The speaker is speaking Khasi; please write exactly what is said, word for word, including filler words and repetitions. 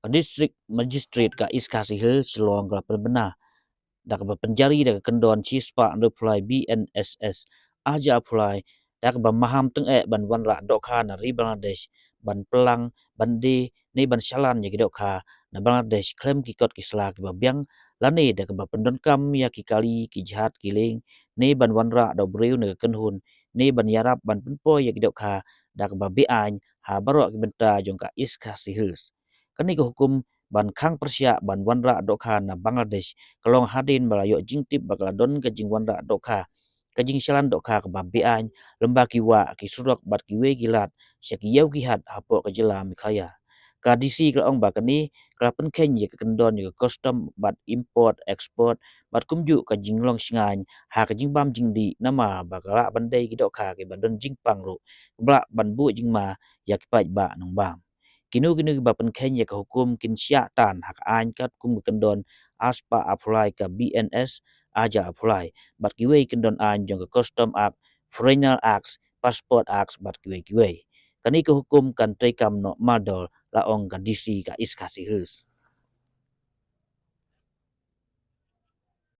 Ka District Magistrate ka East Khasi Hills, Shillong, ka la pynbna da kaba pynjari da ka kyndon shispah hynriewphew lai B N S S hajar arphew lai, da kaba maham tyngeh ban wanrah dohkha na ri Bangladesh, ban pynlang, ban die ne ban shalan ïa ki dohkha na Bangladesh khlem ki kot ki sla kiba biang, lane da kaba pyndonkam ïa ki kali, ki jhad, ki lieng, ne ban wanrah da u briew ne ka kynhun, ne ban ïarap ban pynpoi ïa ki dohkha da kaba beaiñ ha baroh ki bynta jong ka East Khasi Hills. Kane ka hukum ban khang pyrshah ban wanrah dohkha na Bangladesh ka long hadien ba la ïoh jingtip ba ka la don ka jingwanrah dohkha, ka jingshalan dohkha kaba beaiñ lem bad ki wah, ki surok bad kiwei ki lad sha ki ïew ki hat hapoh ka jylla Meghalaya. Ka D C ka la ong ba kane ka la pynkheiñ ïa ka kyndon ïa ka custom bad import export bad kumjuh ka jinglong shngaiñ ha ka jingbam jingdih, namar ba ka lah ban dei ki dohkha kiba don jingpang ruh, kaba lah ban buh jingma ïa ki paidbah nongbam. Kino kino kiba pynkheiñ ïa ka hukum kin shah tan ha ka aiñ katkum ka kyndon arspah arphew lai ka B N S hajar arphew lai bad kiwei kyndon aiñ jong ka Custom Act, Foreigner Act, Passport Act bad kiwei kiwei. Kane ka hukum kan treikam noh mardor, la ong ka D C ka East Khasi Hills.